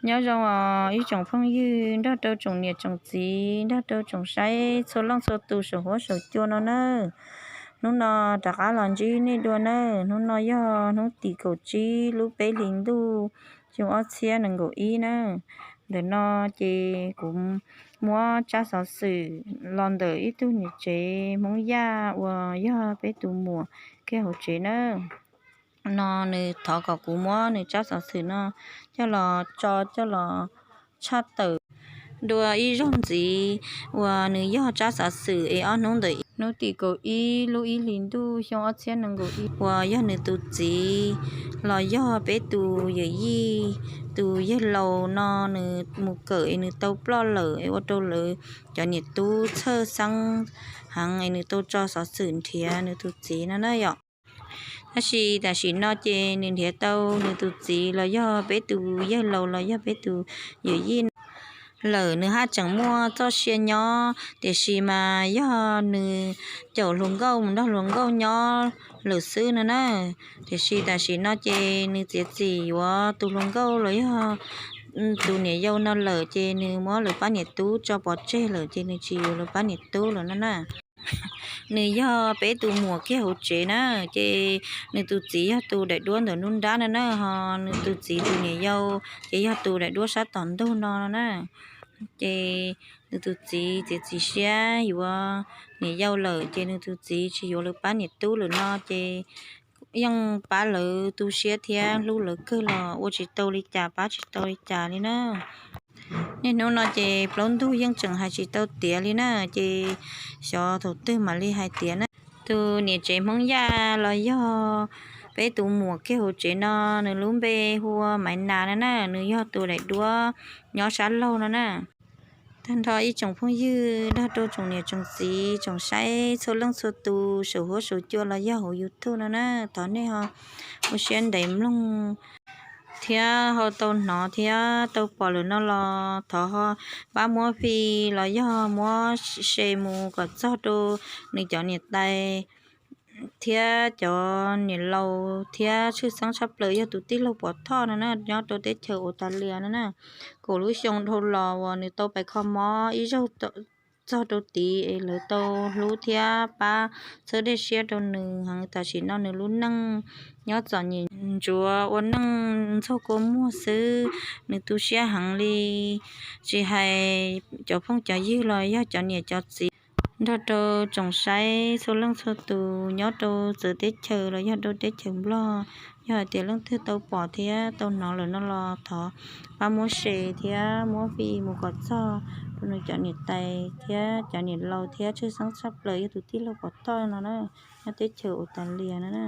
Nyob zoo os ib tsoom phooj ywg nrog rau tsoom niam tsoom txiv nrog rau tsoom saib txhua leej txhua tus saum huab saum cua no nawb. Hnub no rov qab los ntsib nej dua nawb. Hnub no yog hnub tim kaum tsib lub peb hlis ntuj xyoo ob txhiab nees nkaum ib nawb. Ntawm no ces kuv muab tsab xov xwm los ntawm ib tug niam tsev Hmoob Yaj uas yog peb tus muam kiag hauv tsev nawb. No nws thov kom kuv muab nws tsab xov xwm no coj los tso coj los tshaj tawm dua ib zaug ntxiv uas nws yog tsab xov xwm es ob hnub ntawm hnub tim kaum ib lub ib hlis ntuj xyoo ob txhiab nees nkaum ib uas yog nws tus txiv los yog peb tus yawm yij tus yawg laus no nws mus kawm es nws tau ploj lawm es ua rau lawv cov niam tub txhawj xeeb heev es nws tau tso xov xwm nrhiav nws tus txiv no na yom. Tab sis tam sim no ces nws nrhiav tau nws tus txiv los yog peb tus yawg laus los yog peb tus yawm yij lawm, nws haj tseem muaj txoj sia nyob, tiam sis mas yog nws caum hluas nkauj mus nrog hluas nkauj nyob lawm xwb no na. Tiam sis tam sim no ces nws txiav txim yuav tus hluas nkauj los yog tus niam yau no lawm, ces nws muab lawv pab niam tub tso pov tseg lawm, ces nws tsis yuav lawv pab niam tub lawm no na. Nws yog peb tus muam kiag hauv tsev na, ces nws tus txiv yog tus daim duab ntawm nruab nrab no na, ho nws tus txiv tus niam yau ces yog tus daim duab sab tom ntug no na. Ces nws tus txiv txiav txim siab yuav niam yau lawm, ces nws tus txiv tsis yuav lawv pab niam tub lawm no, ces yeej pab lawv tu siab thiab hlub lawv kawg los ua tsis tau li cas pab tsis tau li cas li na. Niaj hnub no ces plaub ntug yeej tseem hais tsis tau tiav li na, ces xyov thaum twg mam li hais tiav na. Tus niam tsev Hmoob Yaj los yog peb tus muam kiag hauv tsev no, nws lub npe hu ua Maiv Nas no na, nws yog tus daim duab nyob sab laug no na. Tag nrho ib tsoom phooj ywg nrog rau tsoom niam tsoom txiv tsoom saib txhua leej txhua tus saum huab saum cua los yog hauv YouTube no na, thov nej ho ua siab ntev mloog thiab ho tau hnov thiab tau pom lawm no los thov ho pab muab fi los yog muab share mus kom txog rau nws cov niam tais thiab cov niam laus thiab tshwj xeeb tshaj plaws yog tus tij laug Pov Thoj no na, nyob rau teb chaws Australia no na. Kaum lub xyoo dhau los uas nws tau pais kho mob ib zaug txog rau tid es lawv tau hlub thiab pab txhawb dej siab rau nws heev. Tam sim no nws lub neej nyob txom nyem ntsuav ua neej ntxuag kua muag xwb, nws tu siab heev li. Tsis hais cov phooj cov ywg los yog cov niam cov txiv nrog rau tsoom saib txhua leej txhua tus nyob rau txawv teb chaws los yog rau teb chaws Nplog, yog hais tias leej twg tau pom thiab tau hnov lawm no los thov pab muab share thiab muab fi mus kom txog rau nws cov niam tais thiab cov niam laus thiab tshwj xeeb tshaj plaws yog tus tij laug Pov Thoj no na, nyob teb chaws Australia no na.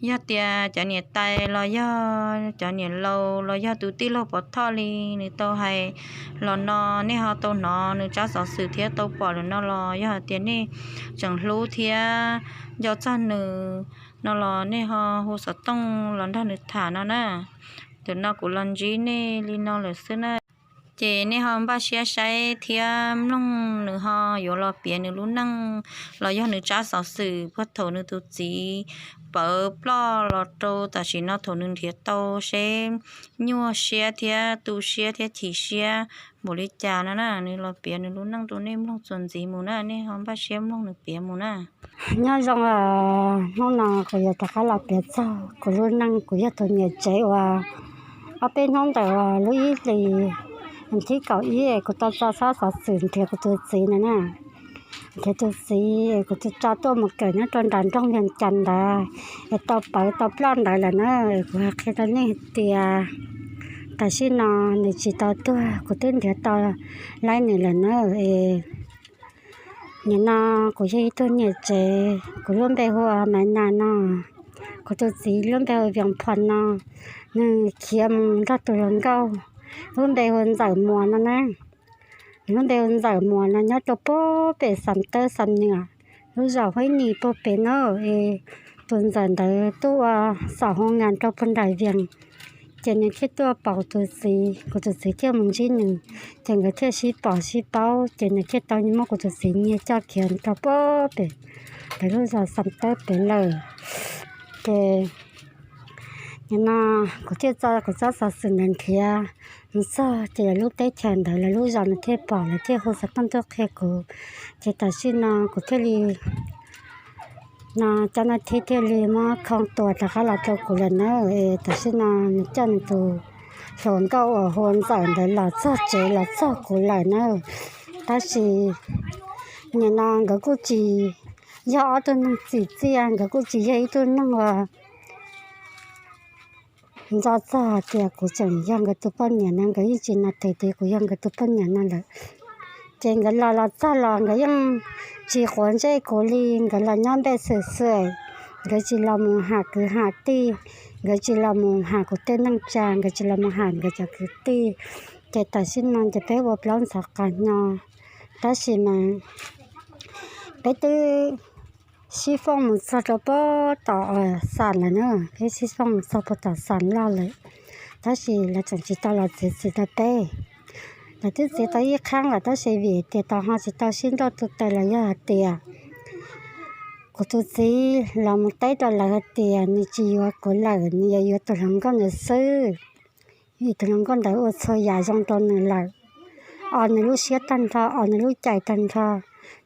Yog tias cov niam tais los yog cov niam laus los yog tus tij laug Pov Thoj li nws tau hais los no, nej ho tau hnov nws tsab xov xwm thiab tau pom lawm no los yog hais tias nej tseem hlub thiab nco txog nws no los nej ho hu xov tooj los nrog nws tham no na. Tam no kuv los ntsib nej li no lawm xwb na. Ces nej ho npaj siab saib thiab mloog nws ho yuav los piav nws lub neej los yog nws tsab xov xwm puag thaum nws tus txiv pawv ploj los rau tam sim no thaum nws nrhiav tau seb nyuaj siab thiab tu siab thiab chim siab npaum li cas no na. Nws los piav nws lub neej rau nej mloog txuas ntxiv mus na, nej ho npaj siab mloog nws piav mus na. Nyob zoo, hnub no kuv yuav rov qab los piav txog kuv lub neej. Kuv yog tus niam tsev uas ob peb hnub ntawm lub ib hlis thib kaum ib kuv tau tso tsab xov xwm nrhiav kuv tus txiv no na. Nrhiav tus txiv kuv tso tuaj mus kawm nyob rau nram nroog Vias Cas ntawd es tau pawv tau ploj ntawd lawm na. Kuv hais qhia rau nej hais tias tam sim no nws tsis tau tuag, kuv twb nrhiav tau laib nws lawm na. Es nim no kuv yog ib tug niam tsev, kuv lub npe hu ua Maiv Nas no, kuv tus txiv lub npe hu ua Vias Phos no. Nws khiav mus nrog tus hluas nkauj lub npe hu ua Ntxawm Muas no na. Nws lub npe hu Ntxawm Muas no nyob rau puag pem Xam Tawb Xam Nyuam, lub zos Huib Nis puag pem no. Es tus Ntxawm ntawd tuaj ua xom hoo nas rau puag nram Vias, ces nws thiaj tuaj pom kuv tus txiv, kuv tus txiv thiaj mus ntsib nws, ces nkawd thiaj sib pom sib paub, ces nws thiaj tau muab kuv tus txiv nyiag coj khiav rau puag pem, pem lub zos Xam Tawb pem lawm. Ces Nim no kuv thiaj tso kuv tsab xov xwm ntawd nrhiav mus txog ces lawv lub teb chaws ntawd lawv lub zos nws thiaj pom, lawv thiaj hu xov tooj tuaj qhia kuv. Ces tam sim no kuv thiaj li, no cov no thiaj thiaj li muab khoo tua rov qab los rau kuv lawm na. Tam sim no nws coj nws tus hluas nkauj uas hu ua Ntxawm ntawd los txog tsev los txog kuv lawm na. Tab sis nim no nkawd kuj tsis yog ob tug neeg txim txiaj, nkawd kuj tsis yog ib tug neeg uas nco txog hais tias kuv tseem yog nkawd tus poj niam no, nkawd yeej tsis nas tes tias kuv yog nkawd tus poj niam no lawm. Ces nkawd los los txog los nkawd yeej tsis quav ntsej kuv li, nkawd los nyob npej xwm xwm, nkawd tsis los mus ham kwv ham tij, nkawd tsis los mus ham kuv tej neej tsa, nkawd tsis los mus ham nkawd cov kwv tij. Ces tam sim no ces peb ua plaub ntxhov qas nyo, tab sis mas peb twb sib fooj mus txog rau puag tom xam lawm na, peb sib fooj mus txog puag tom xam loj lawm, tab sis lawv tseem tsis tau los txiav txim rau peb. Lawv twb txiav tau ib qhaab lawm tab sis vim tias tau ho tsis tau sib nrauj tu tas los yog hais tias kuv tus txiv los mus teb rau lawv hais tias nws tsis yuav kuv lawm, nws yuav yuav tus hluas nkauj ntawd xwb. Vim tus hluas nkauj ntawd ua txhua yam zoo rau nws lawm, os nws lub siab tag nrho, os nws lub cai tag nrho,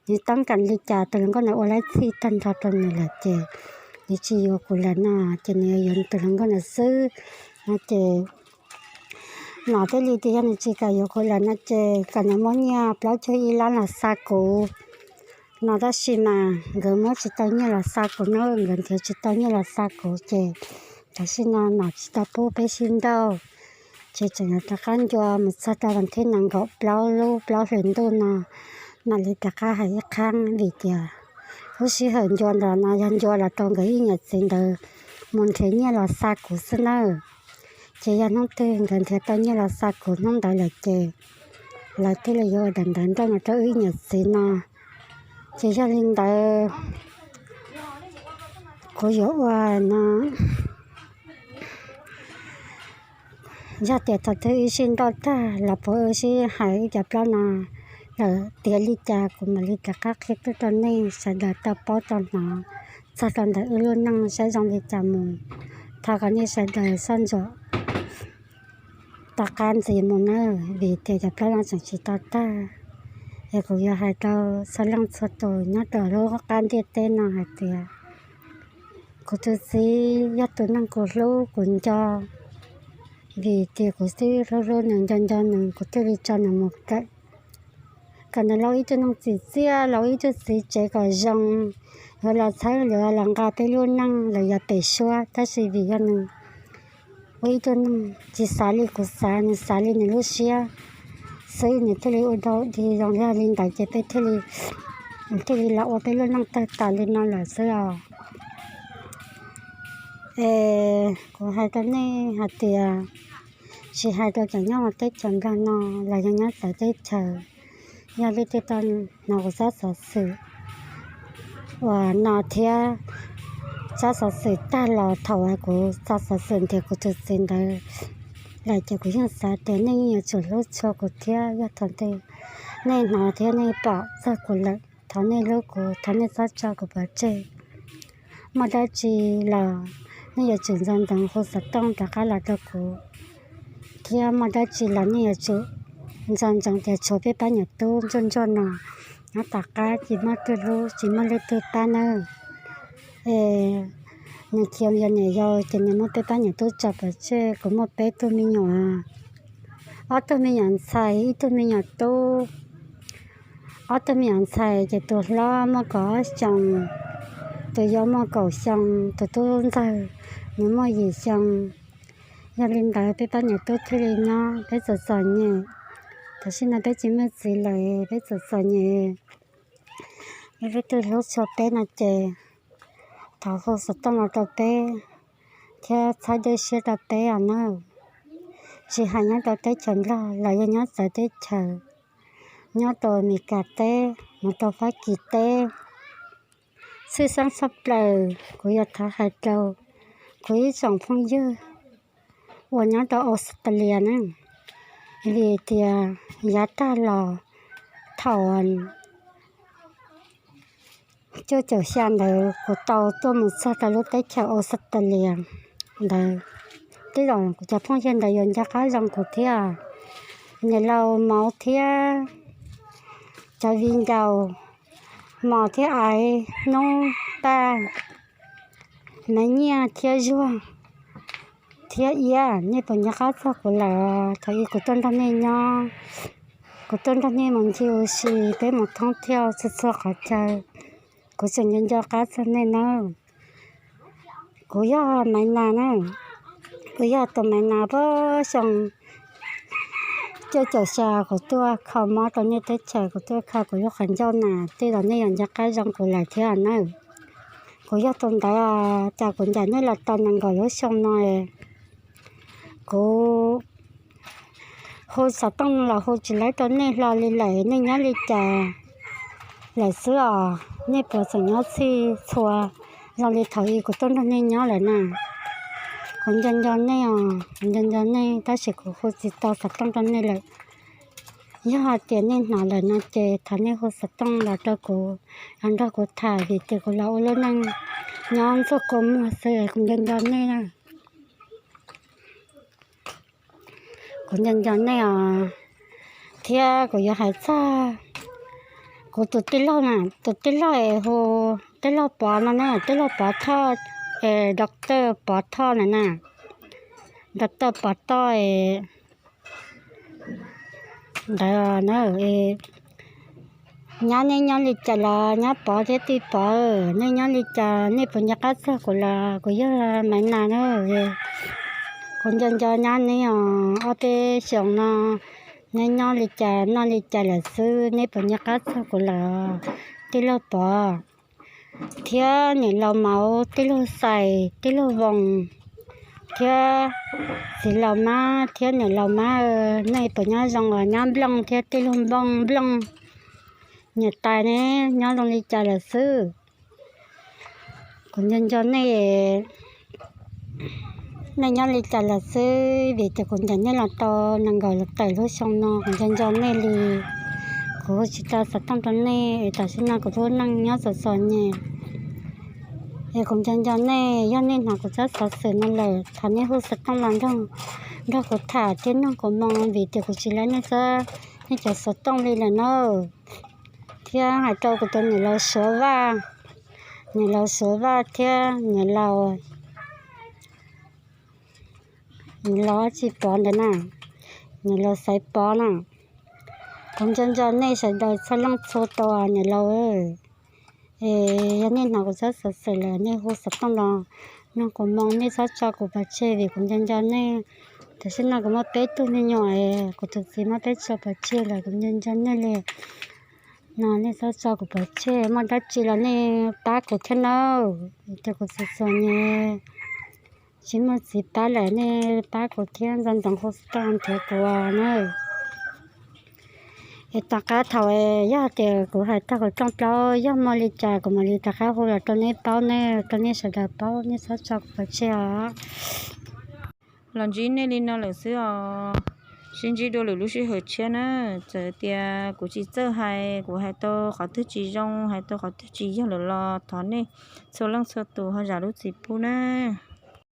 nws toob kas li cas tus hluas nkauj ntawd ua laib txhij tag nrho rau nws lawm ces nws tsis yuav kuv lawm no, ces nws yuav yuav tus hluas nkauj ntawd xwb no ces nom thiaj li tias yog nws tsis kam yuav kuv lawm no ces kom nws muab nyiaj plaub caug ib lab los xa kuv no. Tab sis mas nkawd muab tsis tau nyiaj los xa kuv na, nkawd nrhiav tsis tau nyiaj los xa kuv ces tam sim no nom tsis tau pub peb sib nrauj, ces tseem yuav rov qab ncua mus txog rau vas thib nees nkaum plaub lub plaub hlis ntuj no mam li rov qab hais ib qhaab vim tias lub sij hawm ncua ntawd no yog ncua los rau nkawd ib niam txiv ntawd mus nrhiav nyiaj los xa kuv xwb nawb. Ces yog hnub twg nkawd nrhiav tau nyiaj los xa kuv hnub ntawd lawm ces lawv thiaj li yuav ua daim ntawv nrauj no rau wb ib niam txiv no. Ces yog li ntawd kuv yuav ua no, yog tias thaum twg wb sib nrauj tag los puas wb sib hais wb cov plaub no lawm tiav li cas kuv mam li rov qab qhia tuaj rau nej sawv daws tau paub tau hnov txog rau ntawm wb lub neej saib zoo li cas mus. Thov kom nej sawv daws soj ntsuam tom qab ntxiv mus nawb, vim tias cov plaub no tseem tsis tau tag. Es kuv yuav hais rau txhua leej txhua tus nyob rau lub qab ntiaj teb no hais tias kuv tus txiv yog tus neeg kuv hlub kuv nco, vim tias kuv twb hlub hlub nws nco nco nws kuv thiaj li tso nws mus kawm, kom nws los ib tug neeg txim txiaj, los ib tug txiv tsev kom zoo, yuav los txhawb yuav los nqa peb lub neej los yav pem suab. Tab sis vim yog nws ua ib tug neeg tsis xav li kuv xav, nws xav li nws lub siab xwb, nws thiaj li ua dog dig zoo li ntawd ces peb thiaj li, nws thiaj li los ua peb lub neej tawg tas li no lawm xwb os. Es kuv hais rau nej hais tias, tsis hais rau cov nyob hauv teb chaws Nplog no los yog nyob txawv teb chaws, yog leej twg tau hnov kuv tsab xov xwm uas no thiab tsab xov xwm tag los thaum uas kuv tso xov xwm nrhiav kuv tus txiv ntawd lawm ces kuv yeej xav tias nej yuav tsum hlub tshua kuv thiab. Yog thaum twg nej hnov thiab nej pom txog kuv lawm, thov nej hlub kuv, thov nej txhob tso kuv pov tseg. Muaj dab tsi los nej yuav tsum nco ntsoov hu xov tooj rov qab los rau kuv, thiab muaj dab tsi los nej yuav tsum nco ntsoov tias tshuav peb pab niam tub ntsuag ntsuag no nyob tom qab, tsis muaj twg hlub tsis muaj leej twg pab nawb. Es nws khiav yog niam yau ces nws muab peb pab niam tub tso pov tseg. Kuv muaj peb tug me nyuam, ob tug me nyuam ntxhais ib tug me nyuam tub. Ob tug me nyuam ntxhais ces tus hlob muaj kaum ob xyoos, tus yau muaj kaum xyoo, tus tub ntxawg nws muaj yim xyoo. Yog li ntawd peb pab niam tub thiaj li nyob peb txom txom nyem. Tam sim no peb tsis muaj txiv lawm, peb txom txom nyem, yog leej twg hlub tshua peb no ces thov hu xov tooj los rau peb thiab txhawb dej siab rau peb os nawb. Tsis hais nyob rau teb chaws Nplog los yog nyob txawv teb chaws, nyob rau Amelikas teb mus rau Fab Kis teb, tshwj xeeb tshaj plaws kuv yuav thov hais rau kuv ib tsoom phooj ywg uas nyob rau Australia na, vim tias yav tag los thaum cuaj caum xya ntawd kuv tau tuaj mus txog rau lub teb chaws Australia ntawd. tej zaum kuv cov phooj ywg ntawd yuav nco qab zoo kuv thiab. Niam laus Mauv thiab cov viv ncaus Mos thiab Aiv, Hnub, Paj, Maiv Nyiaj thiab Zuag thiab Iab, nej puas nco qab txog kuv lawm? Thaum ub kuv tuaj nrog nej nyob, kuv tuaj nrog nej mus ncig ua si, peb mus thoob thiab txhua txhua qhov chaw, kuv tseem nco nco qab txog nej nawb. Kuv yog Maiv Nas na, kuv yog tus Maiv Nas puag xyoo cuaj caum xya kuv tuaj kho mob rau nej teb chaws, kuv tuaj kho kuv lub qhov ncauj na, tej zaum nej yuav nco qab zoo kuv lawm thiab na. Kuv yog tus ntawd, cas kuv ncaim nej los tau nees nkaum lub xyoo no, kuv hu xov tooj los hu tsis laib rau nej hlo li lawm, nej nyob li cas lawm xwb os? Nej puas tseem nyob txhij txhua zoo li thaum ub kuv tuaj nrog nej nyob lawm na? Kuv nco nco nej os, kuv nco nco nej tab sis kuv hu tsis tau xov tooj rau nej lawm. Yog hais tias nej hnov lawm no ces thov nej hu xov tooj los rau kuv, los nrog kuv tham vim tias kuv los ua lub neej nyob ntxuag kua muag xwb, kuv nco nco nej na. Kuv nco nco nej os. Thiab kuv yuav hais txog kuv tus tij laug na, tus tij laug es hu tij laug Pov no na, tij laug Pov Thoj, es doctor Pov Thoj na na, doctor Pov Thoj ntawd na. Nyab, nej nyob li cas los nyab Pov thiab tij Pov, nej nyob li cas, nej puas nco qab txog kuv los? Kuv yog Maiv Nas na. Kuv nco nco nyab neb os, ob peb xyoos no neb nyob li cas noj li cas lawm xwb, neb puas nco qab txog kuv lawm? Tij laug Pov thiab niam laus Mauv, tij laug Xais, tij laug Voos thiab txiv laus Mab thiab niam laus Mab, nej puas nyob zoo os? Nyab Nplooj thiab tij laug Nplooj, niam tais ne, nyob zoo li cas lawm xwb? Kuv nco nco nej, nej nyob li cas lawm xwb, vim tias kuv ncaim nej los tau nees nkaum tawm lub xyoo no, kuv nco nco nej li. Kuv hu tsis tau xov tooj rau nej, tam sim no kuv lub neej nyob txom txom nyem, es kuv nco nco nej. Yog nej hnov kuv tsab xov xwm no lawm, thov nej hu xov tooj los nrog, nrog kuv tham thiab nrog kuv moo, vim tias kuv tsis laib nej, nej cov xov tooj li lawm na. Thiab hais rau kuv tus niam laus Suav Vaj, niam laus Suav Vaj thiab niam laus, niam laus Tsis Pov ntawd na, niam laus Xaiv Pov na, kuv nco nco nej sawv daws txhua leej txhua tus niam laus. Es yog nej hnov kuv tsab xov xwm lawm, nej hu xov tooj los nrog kuv moo, nej txhob tso kuv pov tseg vim kuv nco nco nej. Tam sim no kuv muaj peb tug me nyuam, kuv tus txiv muab peb tso pov tseg lawm, kuv nco nco nej li. No nej txhob tso kuv pov tseg, muaj dab tsi los nej pab kuv thiab nawb. Tias kuv txom txom nyem, tsis muaj txiv pab lawm, nej pab kuv thiab, nco ntsoov hu xov tooj nrhiav kuv na. Es tom qab thaum, yog tias kuv hais tag kuv rooj plaub, yog muaj li cas kuv mam li rov qab hu los rau nej paub ne, rau nej sawv daws paub, nej txhob tso kuv pov tseg os. Los ntsib nej li no lawm xwb os. Sib ntsib dua lwm lub sij hawm tshiab na. Txawm tias kuv tsis txawj hais, kuv hais tau qhov twg tsis zoo, hais tau qhov twg tsis yog lawm los thov nej txhua leej txhua tus ho zam lub txim pub na.